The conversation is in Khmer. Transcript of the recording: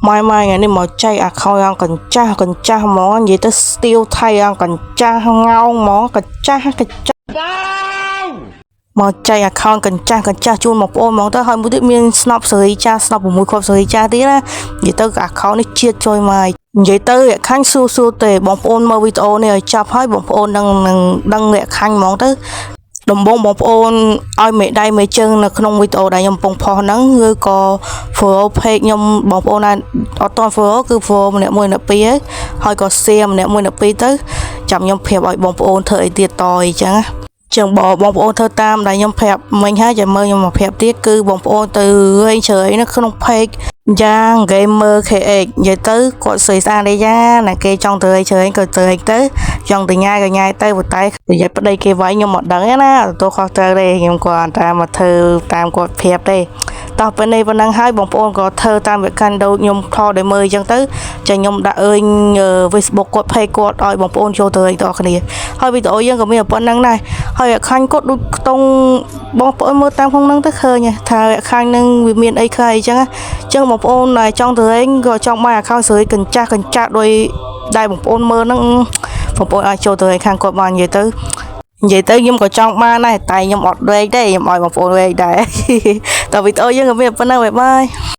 ម៉ែម៉ែថ្ងៃនេះមកចែក account យ៉ាងកញ្ចាស់កញ្ចាស់ហ្មងនិយាយទៅ style ថៃយ៉ាងកញ្ចាស់ងោងហ្មងកញ្ចាស់កញ្ចាស់មកចែក account កញ្ចាស់កញ្ចាស់ជូនបងប្អូនហ្មងទៅហើយមួយទៀតមានស្នប់សេរីចាស់ស្នប់6គ្រាប់សេរីចាស់ទៀតណានិយាយទៅ account នេះជាតិចុយមកនិយាយទៅលក្ខខណ្ឌសួរសួរទេបងប្អូនមើលវីដេអូនេះឲ្យចាប់ហើយបងប្អូននឹងនឹងដឹងលក្ខខណ្ឌហ្មងទៅ ដំបូងបងប្អូនឲ្យមេដៃមេជើងនៅក្នុងវីដេអូដែលខ្ញុំកំពុងផុសហ្នឹងឬក៏ follow page ខ្ញុំបងប្អូនណាអត់ទាន់ follow គឺ follow ម្នាក់មួយអ្នកពីរហើយក៏ share ម្នាក់មួយអ្នកពីរទៅចាំខ្ញុំប្រាប់ឲ្យបងប្អូនធ្វើអីទៀតតអីចឹងណាចឹងបើបងប្អូនធ្វើតាមដែលខ្ញុំប្រាប់មិញហើយចាំមើលខ្ញុំមកប្រាប់ទៀតគឺបងប្អូនទៅរែងជ្រើយនៅក្នុង page យ៉ាង gamer KH និយាយទៅគាត់ស្អីស្អាតទេយ៉ាណាគេចង់ទៅរែងជ្រើយក៏ទៅរែងទៅចង់ទៅញ៉ាយក៏ញ៉ាយទៅប៉ុន្តែនិយាយប្តីគេវាយខ្ញុំអត់ដឹងទេណាទទួលខុសត្រូវទេខ្ញុំគាត់តាមមកធ្វើតាមគាត់ប្រាប់ទេតោះពេលនេះប៉ុណ្ណឹងហើយបងប្អូនក៏ធ្វើតាមវិកាន់ដូចខ្ញុំថតឲ្យមើលអញ្ចឹងទៅចាខ្ញុំដាក់អើញ Facebook គាត់ page គាត់ឲ្យបងប្អូនចូលទៅរែងតគ្នាហើយវីដេអូយើងក៏មានប៉ុណ្្នឹងដែរហើយអាខាញ់គាត់ដូចខ្ទង់បងប្អូនមើលតាមក្នុងហ្នឹងទៅឃើញថាអាខាញ់ហ្នឹងវាមានអីខ្លះអីចឹងណាអញ្ចឹងបងប្អូនដែលចង់ទៅរែងក៏ចង់បាន account ស្រីកញ្ចាស់កញ្ចាស់ដោយដែលបងប្អូនមើលហ្នឹងបងប្អូនអាចចូលទៅរែងខាងគាត់បាននិយាយទៅខ្ញុំក៏ចង់បានដែរតែខ្ញុំអត់រែកទេខ្ញុំឲ្យបងប្អូនរែកដែរតើវីដេអូយើងក៏មានប៉ុណ្ណឹង bye bye.